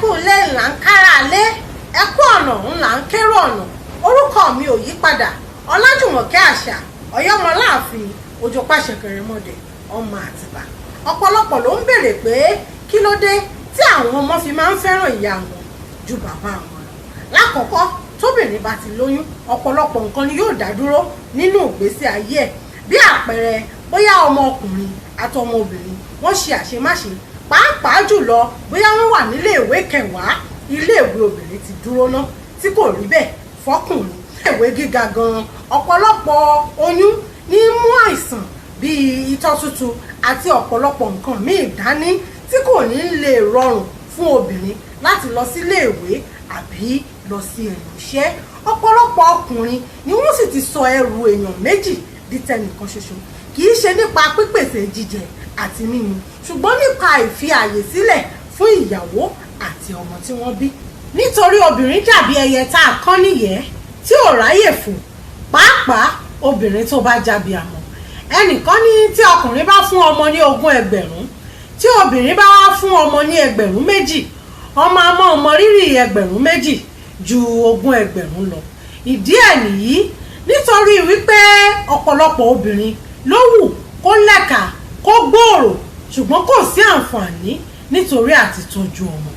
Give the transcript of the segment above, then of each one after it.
Kú ilé ńlá ń kára lé, ẹ kú ọ̀nà ńlá ń kérò ọ̀nà. Orúkọ mi ò yí padà, Ọlájùmọ̀kẹ́ Àṣà Ọ̀yọ́mọláàfin Òjò Pàṣẹkẹrẹmọdẹ, ọmọ Àtìbà. Ọ̀pọ̀lọpọ̀ ló ń béèrè pé kí ló dé tí àwọn ọmọ fi máa ń fẹ́ràn ìyá wọn ju bàbá wọn lọ. Lákọ̀ọ́kọ́, tóbìnrin bá ti lóyún, ọ̀pọ̀lọpọ̀ nǹkan ni yóò dá dúró nínú ìgbésí ayé ẹ̀. Bí àpẹẹrẹ, bóyá ọmọ ọkùnrin àti ọmọ obìnrin wọ́n ṣe àṣemáṣe, pàápàá jùlọ bóyá wọ́n wà nílé ìwé kẹwàá, iléèwé obìnrin ti dúró ná, tí kò rí bẹ́ẹ̀ fọkùnrin. Ìwé gíga gan-an, ọ̀pọ̀lọpọ̀ oyún ní mú àìsàn bíi itọ́ tútù àti ọ̀pọ̀lọpọ̀ nǹkan míì dání tí kò ní lè rọrùn fún obìnrin láti lọ síléèwé àbí lọ sí ẹnu iṣẹ́. Ọ̀pọ̀lọpọ̀ ọkùnrin ni wọ́n sì ti sọ ẹrù èèyàn méjì di tẹnìkan ṣoṣo, kì í ṣe nípa pípèsè jíjẹ àti mímu, ṣùgbọ́n nípa ìfi àyè sílẹ̀ fún ìyàwó àti ọmọ tí wọ́n bí, nítorí obìnrin dàbí ẹyẹ tá a kán níyẹ̀ẹ́ tí ò ráyè fò, pàápàá obìnrin tó bá jábí àmọ́. Ẹnìkan ní tí ọkùnrin bá fún ọmọ ní 20 ẹgbẹ̀rún, tí obìnrin bá wá fún ọmọ ní 2,000 ẹgbẹ̀rún, ọmọ àmọ́ ọmọ rírì 2,000 ẹgbẹ̀rún ju 20 ẹgbẹ̀rún lọ. Ìdí ẹ̀ nìyí, nítorí wípé ọ̀pọ̀lọpọ̀ obìnrin ló wù kó lẹ́ka kó gbòòrò, ṣùgbọ́n kò sí àǹfààní nítorí àti tọ́jú ọmọ.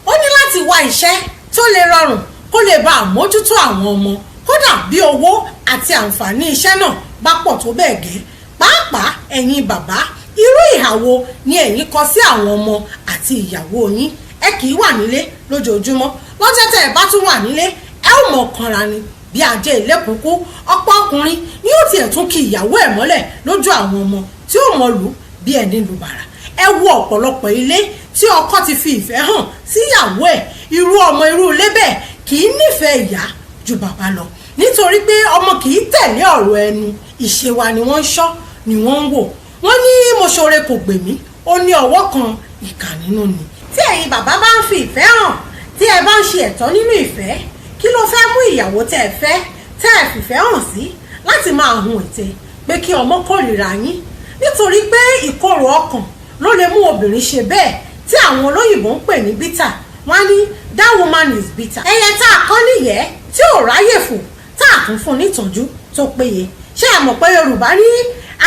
Ó ní láti wá iṣẹ́ tó lè rọrùn kó lè bá àmójútó àwọn ọmọ, kódà bí owó àti àǹfààní iṣẹ́ náà bá pọ̀ tó bẹ́ẹ̀ gẹ́. Pàápàá ẹ̀yin bàbá, irú ìhà wo ni ẹ̀yin kọ sí àwọn ọmọ àti ìyàwó yín? Ẹ kì í wà nílé lójoojúmọ́. Lọ́jọ́ tẹ́ ẹ bá tún wà nílé, ẹ ó mọ̀ kanra ni bí ajé ilé kúkú. Ọ̀pọ̀ ọkùnrin ni yóò tiẹ̀ tún kí ìyàwó ẹ̀ mọ́lẹ̀ lójú àwọn ọmọ, tí ó mọ̀ lù bí ẹni lu bàrà. Ẹ wo ọ̀pọ̀lọpọ̀ ilé tí ọkọ ti fi ìfẹ́ hàn síyàwó ẹ̀, irú ọmọ irú ilé bẹ́ẹ̀ kì í nífẹ̀ẹ́ ìyá ju bàbá lọ, nítorí pé ọmọ kì í tẹ̀lé ọ̀rọ̀ ẹnu, ìṣe wa ni wọ́n ń ṣọ́, ni wọ́n ń wò. Wọ́n ní mo ṣoore kò gbè mí, ó ní ọwọ́ kan ìkà nínú ni. Tí ẹ̀yin bàbá bá ń fi ìfẹ́ hàn, tí ẹ bá ń ṣe ẹ̀tọ́ nínú ìfẹ́, kí ló fẹ́ mú ìyàwó tẹ́ ẹ fẹ́, tẹ́ ẹ fìfẹ́ hàn sí, láti máa hun ète pé kí ọmọ kórìíra yín? Nítorí pé ìkorò ọkàn ló lè mú obìnrin ṣe bẹ́ẹ̀, tí àwọn olóyìnbó ń pè ní bitter. Wọ́n á ní, "That woman is bitter." Ẹyẹ tá a kọ́ nìyẹn tí ò ráyè fò, tá a tún fún nítọ́jú tó péye. Ṣé ẹ mọ̀ pé Yorùbá ní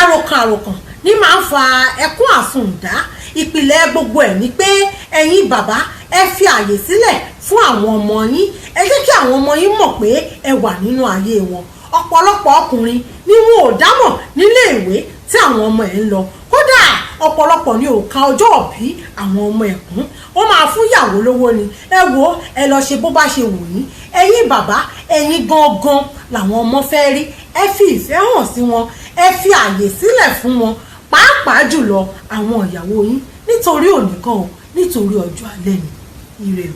àròkàn àròkàn ní máa ń fa ẹkún àsundà? Ìpìlẹ̀ gbogbo ẹ̀ ni pé ẹ̀yin bàbá, ẹ fi àyè sílẹ̀ fún àwọn ọmọ yín. Ẹ jẹ́ kí àwọn ọmọ yín mọ̀ pé ẹ wà nínú ayé wọn. Ọ̀pọ̀lọpọ̀ ọkùnrin ni wọn ò dámọ̀ nílé ìwé tí àwọn ọmọ ẹ̀ ń lọ. Kódà, ọ̀pọ̀lọpọ̀ ni ò ka ọjọ́ òbí àwọn ọmọ ẹ̀ kún. Ó máa fún ìyàwó lówó ni, "Ẹ wo, ẹ lọ ṣe bó bá ṣe wù yín." Ẹ̀yin bàbá, ẹ̀yin gangan làwọn ọmọ fẹ́ rí. Ẹ fi ìfẹ́ hàn sí wọn, ẹ fi àyè sílẹ̀ fún wọn, pàápàá jùlọ àwọn ìyàwó yín, nítorí òní kan o, nítorí ọjọ́ alẹ́ ni. Ire o.